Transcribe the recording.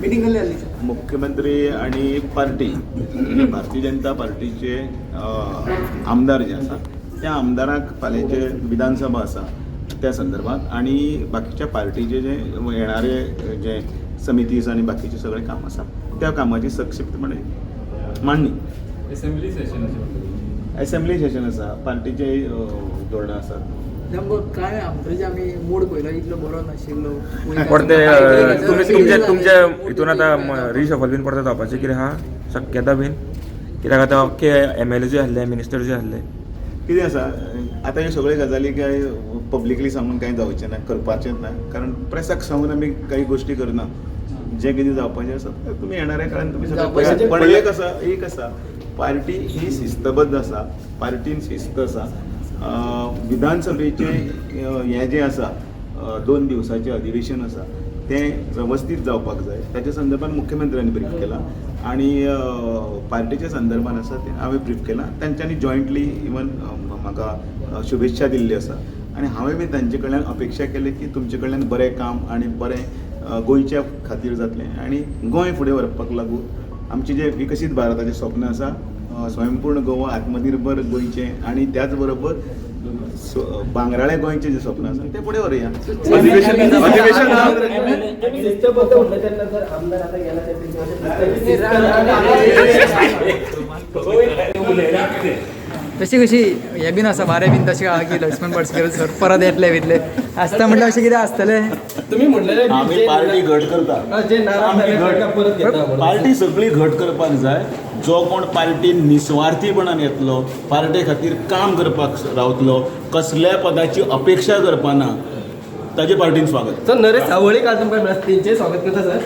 Meeting कसली जाली? मुख्यमंत्री आणि पार्टी म्हणजे भारतीय जनता पार्टीचे आमदार जे आसा त्या आमदाराक फाल्यांचे विधानसभा आसा त्या संदर्भात आणि बाकीच्या पार्टीचे जे येणारे जे समितीज आणि बाकीचे सगळे काम आसा त्या कामाची संक्षिप्तपणे मांडणी. असेंब्ली सेशन अशें. एसेंब्ली सेशन आसा, पार्टीचे धोरणां आसात. काय आमदाराचे आमी मूड पयलो इतलो बरो नाशिल्लो. परते तुमी तुमचे तुमचे हितून आतां रिशफल बीन परत जावपाचें कितें आहा शक्यता बीन? कित्याक आतां अख्खे एम एल ए जे आहले, मिनिस्टर जे आहले. कितें आसा, आतां ह्यो सगळ्यो गजाली काय पब्लिकली सांगून कांय जावचें ना, करपाचें ना, कारण प्रेसाक सांगून आमी काही गोश्टी करना. जें कितें जावपाचें आसा तें तुमी येणाऱ्या काळान तुमी सगळें पळयात. पण एक आसा, एक आसा, पार्टी ही शिस्तबद्ध आसा, पार्टीन शिस्त आसा. विधानसभेचें हें जें आसा 2 दिवसाचें अधिवेशन आसा तें वेवस्थीत जावपाक जाय. ताच्या संदर्भात मुख्यमंत्र्यांनी ब्रीफ केला आणि पार्टीच्या संदर्भात आसा तें हांवें ब्रीफ केलां. तांच्यांनी जॉयंटली इवन म्हाका शुभेच्छा दिल्ल्यो आसा आनी हांवें बी तांचे कडल्यान अपेक्षा केली की तुमचे कडल्यान बरें काम आनी बरें गोंयच्या खातीर जातलें आनी गोंय फुडें व्हरपाक लागून आमचें जें विकसीत भारताचें स्वप्न आसा, स्वयंपूर्ण गोवा, आत्मनिर्भर गोंयचें आनी त्याच बरोबर भांगराळें गोंयचें जें स्वप्न आसा तें फुडें व्हरुया. अधिवेशन अधिवेशन शिस्तबद्ध म्हटलं तेन्ना जर आमदार आता गेला तर तशी कशी हें बीन आसा, वारें बीन तशें आहा की लक्ष्मण पार्सेकर सर परत येतले बितले आसता म्हटल्यार अशें कितें आसतलें? तुम्ही म्हणलेले आमी पार्टी घट करता. जे नाराज जाले तांकां परत घेता म्हणून. पार्टी सगळी घट करपाक जाय. जो कोण पार्टीन निस्वार्थीपणान येतलो, पार्टे खातीर काम करपाक रावतलो, कसल्याय पदाची अपेक्षा करपाना, ताजे पार्टीन स्वागत. सर, नरेश सावळी काल तुमकां मेळ्ळा, तेंचें स्वागत करता सर.